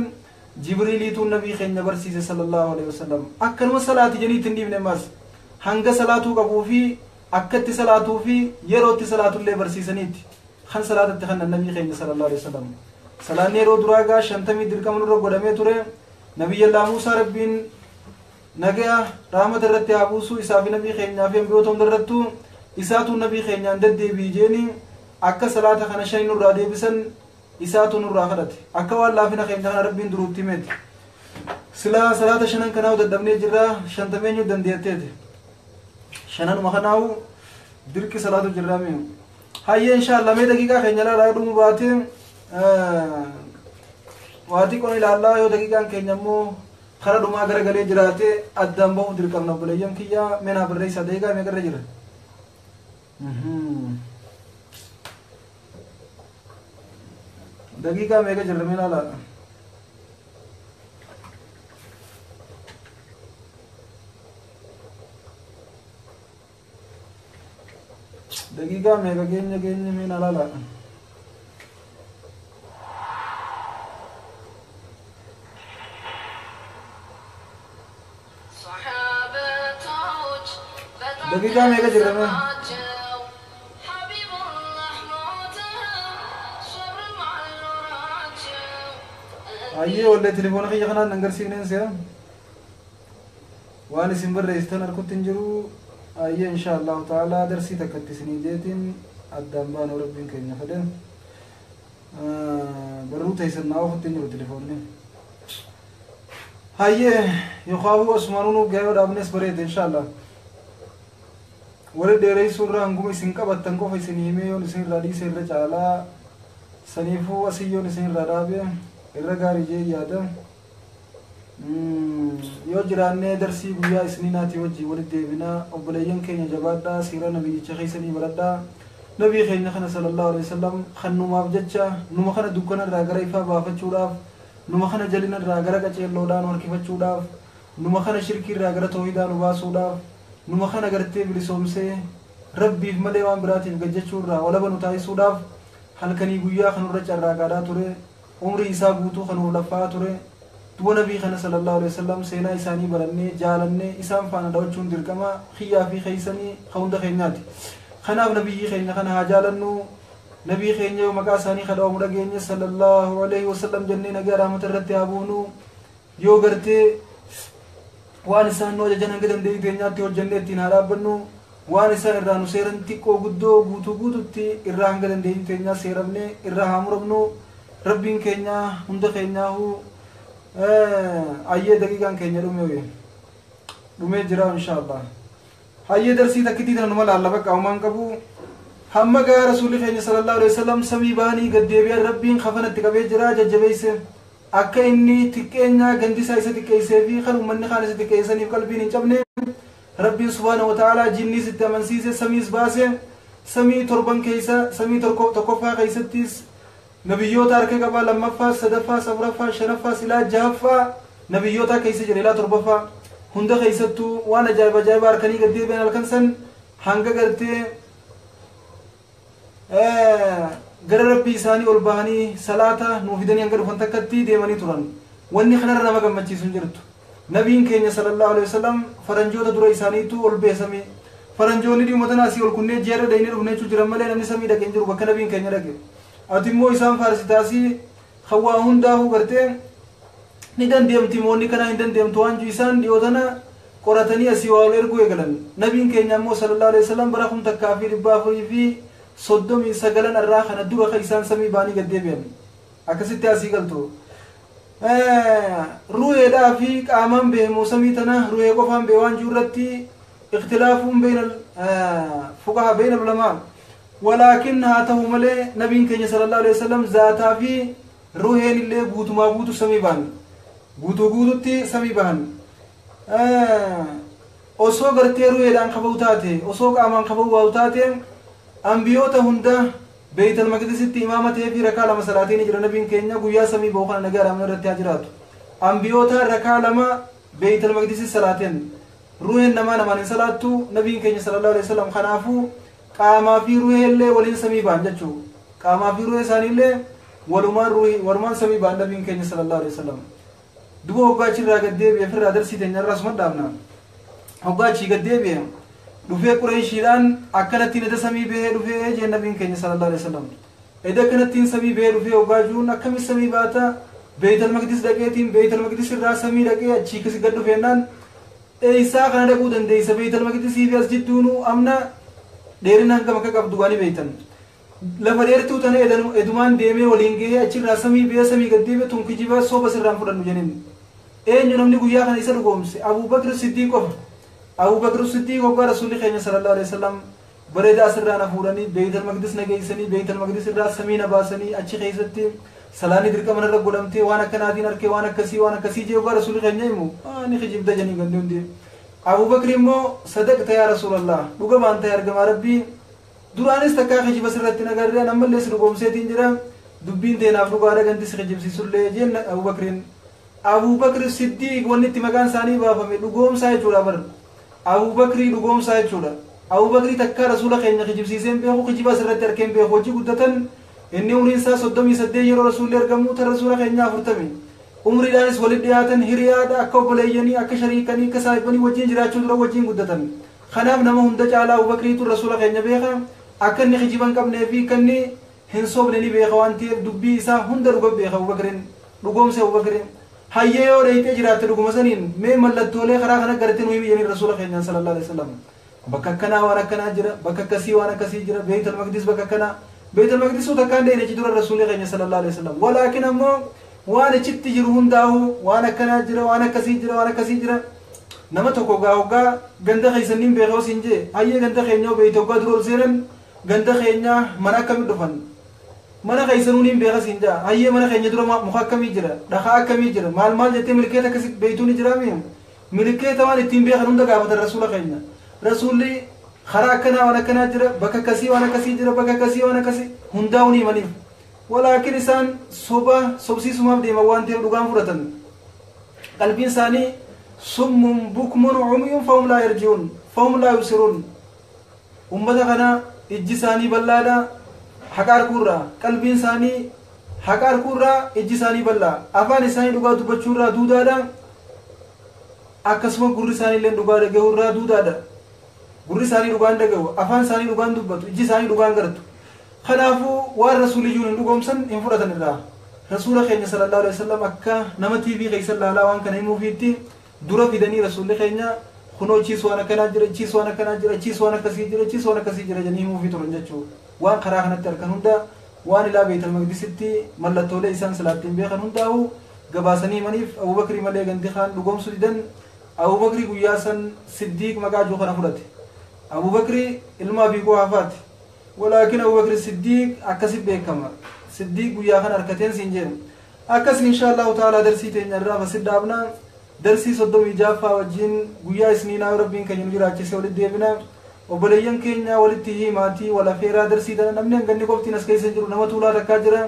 جبريل تو نبي خين برسيس صلى الله عليه وسلم. أكنو صلاة جني تندي من ماس hanga salaatuu qabuu fi akkatti salaatuu fi yerootti salaatullee barsiisaniiti kan salaatatti kan nabii keenya sallallahu alaihi wasallam. Salaanni yeroo duraa gaa 50 dirqama nurra godhamee ture. Nabiyyallaa Muusaa rabbiin nagaa rahmata irratti haa buusu isaa fi nabii keenyaa fi ambiyoota hundarrattuu isaatu nabii keenyaan deddeebi'i jeeni akka salaata kana shan nurraa deebisan isaatu nurraa kadhate. Akka waan laafina keenya kana rabbiin duruutti himeeti. Silaa salaata shanan kanaa dadhabnee jirra shantameenyuu dandeetteeti. Shananuma kanaawu dirqi salaatu jirraami. Hayyee inshallah mee daqiiqaa keenya ilaalaa dhumuu baate waatii qona ilaallaa yoo daqiiqaan keenya immoo kara dhumaa garagalee jiraate addaan bahuuf dirqamna obboleeyyan kiyyaa mee naa barreessaa daqiiqaa meeqa irra jira? Daqiiqaa meeqa jirra mee ilaalaa? Daqiiqaa meeqa keenya keenya mee na ilaalaa? Daqiiqaa meeqa jirra mee? Ayyee wallee telefoona kiyya kanaan nan garsiifneen si'a. Waan isin barreessitan harkutti hin jiru. Ayyee insha Allahu ta'ala darsii takkatti isinii jeetiin addaan baanuu rabbiin keenya fedhe. Barruu teessan naa ofutti hin jiru telefoonni. Hayyee yookaan asumaanuu nuuf gahee yoo dhaabnes bareede insha Allah. Warri dheereessuu irraa hanguma isin qabattan qofa isin himee yoon isin irraa dhiise irra caalaa saniifuu asii yoon isin irraa dhaabe irra gaarii jee yaada. Yoo jiraannee darsii guyyaa isniinaati wajjin walitti deebinaa obboleeyyan keenya jabaadhaa siira nabiyyicha keessanii baradhaa. Nabii keenya kana sallallahu alaihi wasallam kan numaaf jecha numa kana dukkana irraa gara ifaa baafachuudhaaf numa kana jalina irraa gara qaceelloodhaan harkifachuudhaaf numa kana shirkii irraa gara toohidaa nu baasuudhaaf numa kana gartee bilisoomsee rabbiif malee waan biraatiif gajjachuu irraa walaba nu taasisuudhaaf halkanii guyyaa kan nurra carraaqaadhaa ture umrii isaa guutuu kan nuuf laffaa ture. Duba nabii kana sallallahu alaihi wasallam seenaa isaanii barannee jaalannee isaan faana daawwachuun dirqama xiyyaa fi keeysanii hunda keenyaati. Kanaaf nabiyyi keenya kana haa jaalannu. Nabii keenya yoo maqaa isaanii kadhamu dhageenye sallallahu alaihi wasallam jennee nagaa rahmata irratti haa buunu. Yoo gartee waan isaan nu ajajan hanga dandeettii teenyaatti hojjennee ittiin haa dhaabbannu. Waan isaan irraa nu seeran xiqqoo guddoo guutuu guututti irraa hanga dandeettii teenyaa seeramnee irraa haa muramnu. Rabbiin keenya hunda keenyaahuu Ayyee daqiiqaan keenya dhumee jira inshaallah. Hayyee darsii takkitii tana numa laalla bakka uumaan qabu. Hamma gaa rasuulli keenya sallallahu alaihi wasallam samii bahanii gad deebi'an rabbiin kafanatti qabee jira jajjabeesse. Akka inni xiqqeenyaa gandisaa isa xiqqeessee fi kan uummanni kaan isa xiqqeessaniif qalbiin hin cabne rabbiin subhaanahu wa ta'aalaa jinniis itti amansiise samiis baase. Samii torban keessa samii tokkoffaa keessattis nabiyyoota harka qabaa lammaffaa sadaffaa afuraffaa shanaffaa silaa jahaffaa nabiyyoota keessa jira ilaa torbaffaa hunda keessattuu waan ajaa'iba ajaa'iba harkanii gad deebi'an halkan san hanga gartee gara rabbii isaanii ol bahanii salaata nuu fidanii hanga dhufan takkatti deemanii turan. Wanni kanarra nama gammachiisu hin jirtu. Nabiin keenya sallallahu alaihi wasallam faranjoota dura isaaniitu ol beesame. Faranjoonni dhimma tana asii ol kunnee jeerra dhaynee dhufne jechuu jiran malee namni samii dhaqee hin jiru bakka nabiin keenya dhaqe. Ati immoo isaan faarsitaasii hawaa hundaafuu gartee ni dandeemti moonni kanaa hin dandeemtu waan jiru isaan dhiyoo tana qoratanii asii waa ol erguu eegalan. Nabiin keenya immoo sallallahu alaihi wasallam bara 1439 irraa kana dura kan isaan samii baanii gad deebi'an. Akkasitti asii galtu. Ruheedhaa fi qaamaan beemu samii tana ruhee qofaan bee waan jiru irratti ikhtilaafuun beena fuqaha beena ulamaa. Walaakin haa ta'u malee nabiin keenya sallallahu alaihi wasallam zaataa fi ruheen illee guutumaa guutu samii bahan. Guutuu guututti samii bahan. Osoo gartee ruheedhaan qabuu taate osoo qaamaan qabuu waa'u taate ambiyoota hunda Beeytal Maqdisitti imaama ta'ee fi rakaa lama salaatiin jira nabiin keenya guyyaa samii bahu kana nagaa raamna irratti haa jiraatu. Ambiyoota rakaa lama Beeytal Maqdisitti salaateen ruheen namaa namaan hin salaattu nabiin keenya sallallahu alaihi wasallam kanaafuu qaamaa fi ruhee illee waliin samii bahan jechuudha. Qaamaa fi ruhee isaanii illee walumaan samii bahan nabiin keenya sallallahu alaihi wasallam. Duba hoggaa achirraa gad deebi'e ofirraa darsii teenya irraa asuma dhaabna. Hoggaa achii gad deebi'e dhufee Qureeshiidhaan akkanattiin eda samii bahee dhufee jeen nabiin keenya sallallahu alaihi wasallam. Eda akkanattiin samii bahee dhufee hoggaa jiruun akkamitti samii baata Beeytal Maqdis dhaqeetiin Beeytal Maqdis irraa samii dhaqee achii kasi gad dhufeennaan eessaa kana dhaquu dandeessa Beeytal Maqdisii fi as jidduunuu amna dheerina hangam akka qabdu waan beeytan. Lafa dheertuu tana edumaan deemee waliin gahee achirraa samii bahee samii gad deebi'e tun kijiba soba sirraan fudhannu jeneen. Eenyu namni guyyaa kana isa dhugoomse Abubakr Siddiiq qofa. Abubakr Siddiiq hoggaa rasuulli keenya sallallahu alaihi wasallam bareedaa asirraa na fuudhanii Beeytal Maqdis na geessanii Beeytal Maqdis irraa samii na baasanii achi keessatti salaanni dirqama narra godhamtee waan akkanaatiin arkee waan akkasii jee hoggaa rasuulli keenya himu ni kijibda jedhanii gandi hundi. Abubakr immoo sadaqta yaa rasuulallah dhuga waan ta'e argamaa rabbii duraanis takkaa kijiba sirratti nagarree ammallee si dhugoomseetiin jira dubbiin teenaaf dhugaadha ganti si kijibsiisullee jeen Abubakriin. Abubakr Siddiiq wanni itti maqaan isaanii baafame dhugoomsaa jechuudha bar. Abubakrii dhugoomsaa jechuudha. Abubakrii takkaa rasuula keenya kijibsiiseen beeku kijiba asirratti arkeen beeku hojii guddatan inni umriin isaa 38 yeroo rasuulli argamu ta rasuula keenya 40. Umriidhaanis walitti dhiyaatan hiriyaadha akka obboleeyyanii akka shariikanii akka saahibanii wajjin jiraachuu dura wajjin guddatan. Kanaaf nama hunda caalaa Abubakriitu rasuula keenya beeka akka inni kijiba hin qabnee fi akka inni hin sobne ni beeka waan ta'eef dubbii isaa hunda dhuga beeka Abubakriin dhugoomse Abubakriin. Hayyee yoo dheeyitee jiraatte dhuguma saniin mee mallattoolee karaa kana gartee nuyi biyyanii rasuula keenyaan sallallahu alaihi wasallam. Bakka akkanaa waan akkanaa jira bakka akkasii waan akkasii jira Beeytal Maqdis bakka akkanaa Beeytal Maqdis takkaan dheeyne achi dura rasuulli keenya sallallahu alaihi wasallam. Walaakin ammoo waan achitti jiru hundaa'u waan akkanaa jira waan akkasii jira waan akkasii jira. Nama tokko gaa hoggaa ganda keessaniin beekoo siin jee hayyee ganda keenya beeyte hoggaa dura ol seenan ganda keenya mana akkamii dhufan mana keessanuu niin beeka siin jaa hayyee mana keenya dura muka akkamii jira dhakaa akkamii jira maal maal jettee milkeeta akkasii beeytuu ni jiraami milkeeta waan ittiin beekan hunda gaafatan rasuula keenya. Rasuulli karaa akkanaa waan akkanaa jira bakka akkasii waan akkasii jira bakka akkasii waan akkasii hundaa'uu ni himaniif. Walaakin isaan soba sobsiisumaaf deeman waan ta'eef dhugaan fudhatan. Qalbiin isaanii summun bukmun umyun fahum laa yarji'uun fahum laa yubsiruun. Ummata kana ijji isaanii bal'aadha haqa arguurraa qalbiin isaanii haqa arguurraa ijji isaanii bal'aa afaan isaanii dhugaa dubbachuurraa duudaadha akkasuma gurri isaanii illee dhugaa dhagahuurraa duudaadha. Gurri isaanii dhugaan dhagahu afaan isaanii dhugaan dubbatu ijji isaanii dhugaan gartu. Kanaafuu waan rasuulli jiruun hin dhugoomsan hin fudhatan irraa. Rasuula keenya sallallahu alaihi wasallam akka nama TV keessa laalaa waan kana himuufiitti dura fidanii rasuulli keenya kunoo chiis waan akkanaa jira chiis waan akkanaa jira chiis waan akkasii jira chiis waan akkasii jira jedhanii himuufii turan jechuudha. Waan karaa kanatti argan hunda waan ilaa Beeytal Maqdisitti mallattoolee isaan salaattiin beekan hundaa'u Gabaasanii himaniif Abubakrii malee gandi kaan dhugoomsuu didan. Abubakrii guyyaa san Siddiiq maqaa jiru kana fudhate. Abubakrii ilma Abii Quhaafaati. Walaakin Abubakri Siddiiq akkasi beekama. Siddiiq guyyaa kana harkateen siin jedhu. Akkas insha Allahu ta'ala darsii teenya irraa fasid dhaabna. Darsii 36ffaa wajjin guyyaa isniinaa Rabbiin keenya nu jiraachise walitti deebina. Obboleeyyan keenya walitti himaatii wal afeeraa darsii tana namni hanganni qoftiin as keessa jiru nama tuulaa takkaa jira.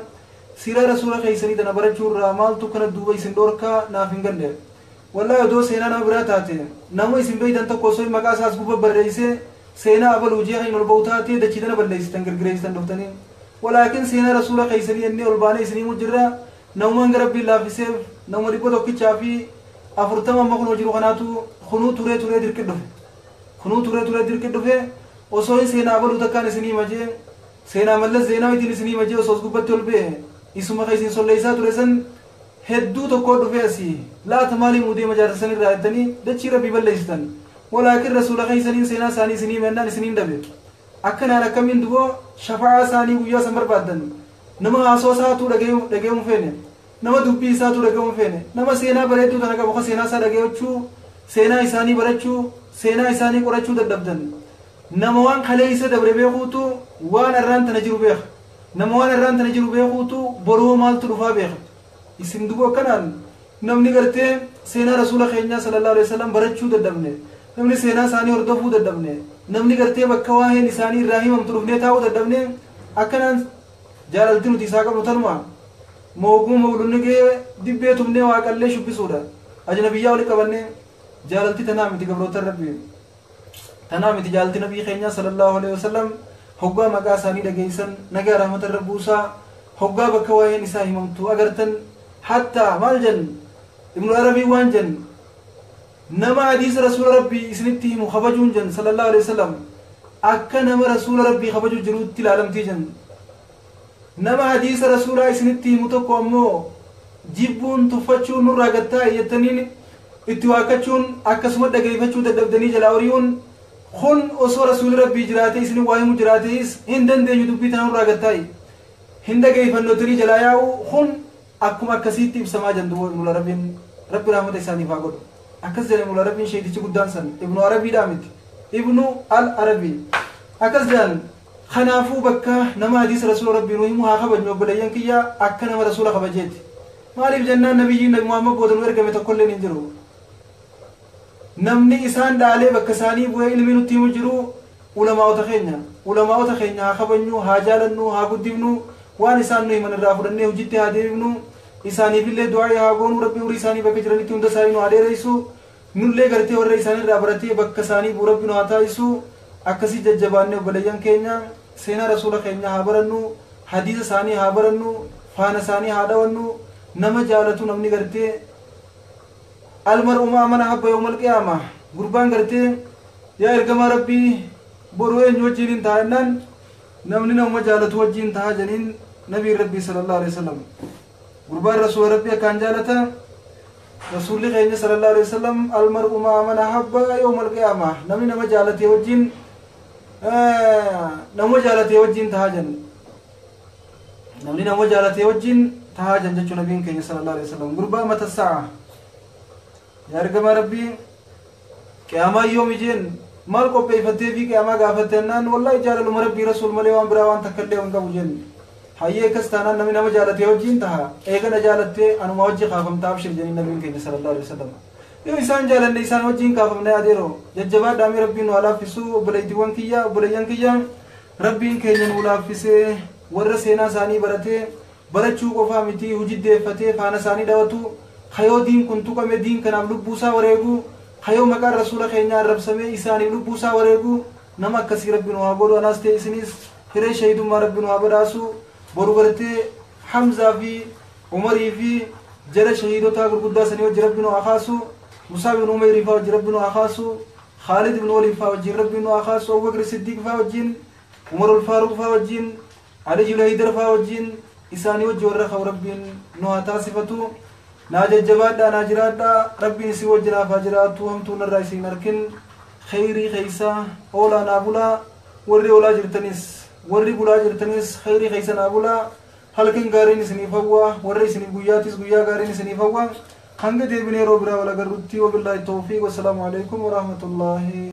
Siiraa rasuula keessanii tana barachuu irraa maaltu kana duuba isin dhorkaa naaf hin galle. Wallaahi odoo seenaa nama biraa taate nama isin beeytan tokko osoo maqaa isaas gubbaa barreessee seenaa abaluu jee kan ol ba'u taate dachii tana balleessitan girgireessitan dhuftanii. Walaakin seenaa rasuula keessanii inni ol baanee isinii mujjirra namumaan gara Rabbiin laaffiseef nama 140 amma kunoo jiru kanaatu kunuu turee turee dirqi dhufe. Kunuu turee turee dirqi dhufe osoo hin seenaa abaluu takkaan isinii majee seenaa Mallas Zeenaawitiin isinii majee osoo gubbatti ol ba'e isuma kan isin solleessaa ture san hedduu tokko dhufee asii laata maalii mudee majaarsa san irraa jettanii dachii Rabbii balleessitan. Walaakin rasuula keessaniin seenaa isaanii isinii mennaan isiniin dhabe. Akkanaan akkamiin duboo shafa'aa isaanii guyyaa san barbaaddan. Nama haasoo isaatuu dhaga'uu feene. Nama dubbii isaatuu dhaga'uu feene. Nama seenaa bareedduu tana qabu seenaa isaa dhaga'achuu, seenaa isaanii barachuu, seenaa isaanii qorachuu dadhabdan. Nama waan kalee isa dabre beekuutu waan irraan tana jiru beeka. Nama waan irraan tana jiru beekuutu boroo maaltu dhufaa beeka. Isin duboo akkanaan namni gartee seenaa rasuula keenyaa sallallahu alaihi wasallam barachuu dadhabne. Namni seenaa isaanii hordofuu dadhabne. Namni gartee bakka waa'een isaanii irraa himamtu dhufnee taa'uu dadhabne. Akkanaan jaalalti nuti isaa qabnu tanuma mooguu mawlunni gee dibbee tumnee waaqallee shubbisuudha. Ajnabiyyaa wali qabannee jaalalti tanaa miti gabroota Rabbii. Tanaa miti jaalalti nabii keenyaa sallallahu alaihi wasallam hoggaa maqaa isaanii dhageessan nagaa rahmata Rabbuusaa hoggaa bakka waa'een isaa himamtu agartan hatta maal jennu Ibnu Arabii waan jennu nama hadiisa rasuula Rabbii isinitti himu kabajuun jennu sallallahu alaihi wasallam akka nama rasuula Rabbii kabajuu jiruutti ilaalamtii jennu. Nama hadiisa rasuulaa isinitti himu tokko ammoo jibbuun tuffachuun nurraa gattaa jettaniin itti waaqachuun akkasuma dhageeffachuu dadhabdanii jalaa horiiwwan kun osoo rasuulli Rabbii jiraatee isin waa himu jiraatees hin dandeenyu dubbii tana nurraa gattaa hin dhageeffannotanii jalaa yaa'u kun akkuma akkasiitti ibsamaa jendu Ibnu Arabiin Rabbi rahmata isaaniif haa godhu. Akkas jedhe Ibnu Arabiin sheetichi guddaan san Ibnu Arabiidhaa miti Ibnu al Arabii akkas jedhan. Kanaafuu bakka nama hadiisa rasuula Rabbii nu himu haa kabajnu obboleeyyan kiyya akka nama rasuula kabajeeti. Maaliif jennaan nabiyyiin Nabi Muhammad booda nu ergame tokkolleen hin jiru. Namni isaan dhaalee bakka isaanii bu'ee ilmi nutti himu jiru ulamaa'ota keenya. Ulamaa'ota keenya haa kabajnu, haa jaalannu, haa guddifnu, waan isaan nu himan irraa fudhannee hojiitti haa deebifnu, isaaniifillee du'aa haa goonu, Rabbi umurii isaanii bakka jiranitti hunda isaanii nu haa dheeressu, nullee gartee warra isaan irraa baratee bakka isaanii bu'u Rabbi nu haa taasisu. Akkasii jajjabaannee obboleeyyan keenya seenaa rasuula keenya haa barannu, hadiisa isaanii haa barannu, faana isaanii haa dhawannu. Nama jaalatu namni gartee almar'u ma'a man ahabba yawmal qiyaama gurbaan gartee yaa ergamaa Rabbii boruu eenyu wajjin hin taa'ennaan namni nama jaalatu wajjin ta'a jedhaniin nabiin Rabbii sallallahu alaihi wasallam. Gurbaan rasuula Rabbii akkaan jaalata rasuulli keenya sallallahu alaihi wasallam almar'u ma'a man ahabba yawmal qiyaama namni nama jaalatee wajjin nama jaalatee wajjin ta'a jedhan. Namni nama jaalatee wajjin ta'a jedhan jechuun nabiin keenya sallallahu alaihi wasallam. Gurbaa mata sa'a yaa ergamaa Rabbii qiyaamaa yoom ijeen maal qopheeffattee fi qiyaamaa gaafattennaan wallaahi jaalaluma Rabbii rasuul malee waan biraa waan takka illee hin qabu jennu. Hayyee akkas taanaan namni nama jaalatee wajjin ta'a eegana jaalattee anuma wajji kaafamtaa abshir jedhanii nabiin keenya sallallahu alaihi wasallam. Yoo isaan jaalanne isaan wajjin kaafamne adeeroo jajjabaadhaamee Rabbiin nu haa laaffisu. Obboleettiiwwan kiyya obboleeyyan kiyya Rabbiin keenya nu laaffisee warra seenaa isaanii baratee barachuu qofaa miti hojii deeffatee faana isaanii dhawatu kayoo diin kun tuqame diin kanaaf lubbuusaa wareegu kayoo maqaan rasuula keenyaa arrabsamee isaaniif lubbuusaa wareegu nama akkasii Rabbi nu haa godhu. Anaas ta'e isinis hiree shahidummaa Rabbi nu haa badhaasu. Boru gartee Hamzaa fi Umarii fi jara shahiidotaa gurguddaa sanii wajji Rabbi nu haa kaasu. Musaa bin Umeyrii faa wajji Rabbi nu haa kaasu. Khaalid bin Waliid faa wajjin Rabbi nu haa kaasu. Abubakr Siddiiq faa wajjin, Umarul Faaruq faa wajjin, Aliyyul Haydar faa wajjin isaanii wajji warra ka'u Rabbiin nu haa taasifatu. Naa jajjabaadhaa naa jiraadhaa Rabbiin isin wajji naaf haa jiraatu. Hamtuu narraa isin harkin kheyrii keessa oolaa naa bulaa. Warri oolaa jirtanis warri bulaa jirtanis kheyrii keessa naa bulaa. Halkan gaariin isiniif hawwa, warra isiniif guyyaatis guyyaa gaariin isiniif hawwa. Hanga deebinee yeroo biraa wal agarrutti, wabillaahi tawfiiq, wassalaamu alaikum warahmatullaahi.